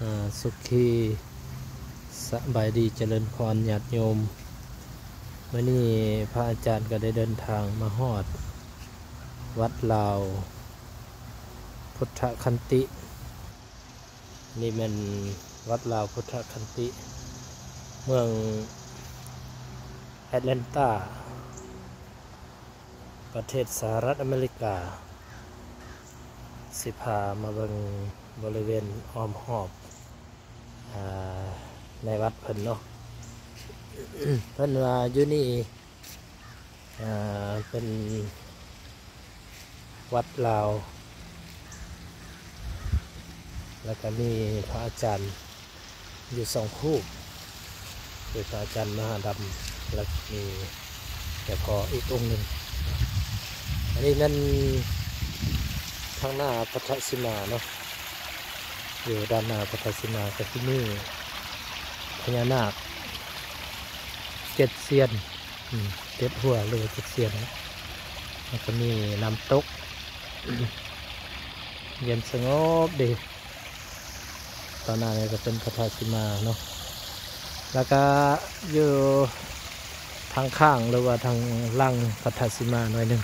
ອ່າ ສຸຂີສະບາຍດີ ຈະເລີນພອນ ຍາດໂຍມ. ມື້ນີ້ພະອາຈານກໍໄດ້ເດີນທາງມາຮອດວັດລາວພຸດທະຄັນຕິ. ນີ້ແມ່ນວັດລາວພຸດທະຄັນຕິ ເມືອງແອັດແລນຕາ ປະເທດສະຫະລັດອາເມລິກາ. ຊິພາມາເບິ່ງບໍລິເວນອ້ອມຮອບ ອາ ໃນວັດເພິ່ນເນາະ. ເພິ່ນວ່າຢູ່ນີ້ ອາ ເປັນວັດລາວ ແລ້ວກໍມີພະອາຈານຢູ່ສອງຮູບ ຄືພະອາຈານມະຫາດຳ ແລ້ວກໍມີຫຼວງພໍ່ອີກອົງໜຶ່ງ. ອັນນີ້ແມ່ນທາງໜ້າພັດທະສີມາເນາະ, ຢູ່ດ້ານໜ້າພັດທະສີມາກໍຊິມີພະຍານາກເຈັດສຽນ ອືມ ເຈັດຫົວ ຫຼືວ່າເຈັດສຽນ. ແລ້ວກໍມີນ້ຳຕົກ ເຢັນສະຫງົບດີ. ຕອນໜ້ານີ້ກໍເປັນພັດທະສີມາເນາະ, ແລ້ວກໍຢູ່ທາງຂ້າງ ຫຼືວ່າທາງຫຼັງພັດທະສີມາໜ້ອຍໜຶ່ງ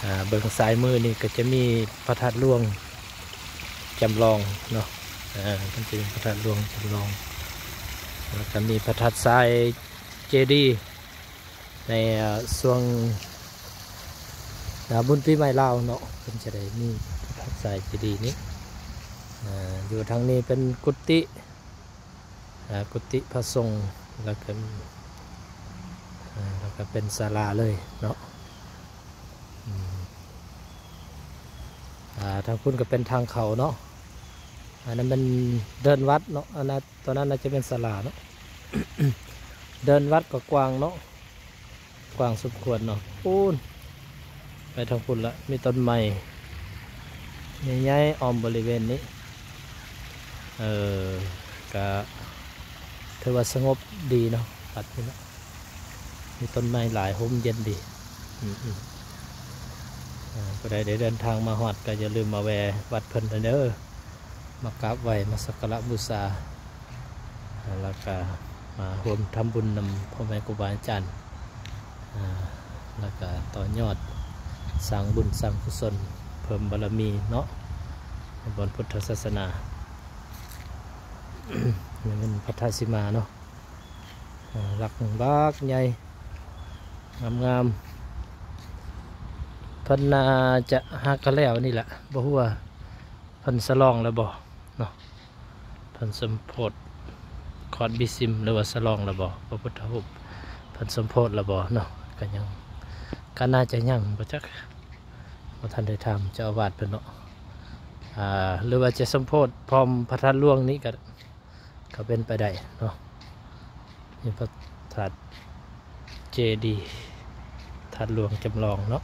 ອາ ເບິ່ງຊ້າຍມືນີ້ກໍຈະມີພະທາດຫຼວງຈຳລອງເນາະ, ອາ ມັນຈະມີພະທາດຫຼວງຈຳລອງ ແລ້ວກໍມີພະທາດຊາຍເຈດີ. ໃນ ອາ ຊ່ວງ ອາ ບຸນປີໃໝ່ລາວເນາະ ເພິ່ນຈະໄດ້ມີພະທາດຊາຍເຈດີນີ້. ອາ ຢູ່ທາງນີ້ເປັນກຸຕິ ອາ ກຸຕິພະສົງ ແລ້ວກໍ ອາ ແລ້ວກໍເປັນສາລາເລີຍເນາະ. ອາ ທາງພຸ້ນກໍເປັນທາງເຂົ້າເນາະ, ອັນນັ້ນແມ່ນເດີ່ນວັດເນາະ, ອັນນັ້ນ ຕອນນັ້ນໜ້າຈະເປັນສາລາເນາະ. ເດີ່ນວັດກໍກວ້າງເນາະ, ກວ້າງສົມຄວນເນາະ. ພຸ້ນ ໄປທາງພຸ້ນລະ ມີຕົ້ນໄມ້ໃຫຍ່ໆ ອ້ອມບໍລິເວນນີ້. ເອີ ກະຖືວ່າສະຫງົບດີເນາະ ວັດນີ້ເນາະ, ມີຕົ້ນໄມ້ຫຼາຍ ຮົ່ມເຢັນດີ. ອືມໆ ເອີ ຜູ້ໃດໄດ້ເດີນທາງມາຮອດ ກໍຢ່າລືມມາແວ່ວັດເພິ່ນເດີ. ມາກາບໄຫວ້ ມາສັກກາລະບູຊາ ແລ້ວກະມາຮ່ວມທຳບຸນນຳພໍ່ແມ່ຄູບາອາຈານ ແລ້ວກະຕໍ່ຍອດສ້າງບຸນສ້າງກຸສົນ ເພີ່ມບາລະມີເນາະ ໃນບ່ອນພຸດທະສາສະໜາ. ນີ້ແມ່ນພັດທະສີມາເນາະ, ຫຼັກບັກໃຫຍ່ ງາມໆ. ເພິ່ນໜ້າຈະຫາກະແລ້ວນີ້ແຫຼະ, ບໍ່ຮູ້ວ່າ ເພິ່ນສະຫຼອງແລ້ວບໍ່ເນາະ, ເພິ່ນສົມໂພດຄອດບິສິມ ຫຼືວ່າສະຫຼອງແລ້ວບໍ່ ພະພຸດທະຮູບ ເພິ່ນສົມໂພດແລ້ວບໍ່ເນາະ. ກໍຍັງ ກໍໜ້າຈະຍັງ ບໍ່ຈັກ ບໍ່ທັນໄດ້ຖາມເຈົ້າອາວາດເພິ່ນເນາະ, ອາ ຫຼືວ່າຈະສົມໂພດພ້ອມພະທາດຫຼວງນີ້ກໍ ກໍເປັນໄປໄດ້ເນາະ. ມີພະທາດເຈດີ ທາດຫຼວງຈຳລອງເນາະ.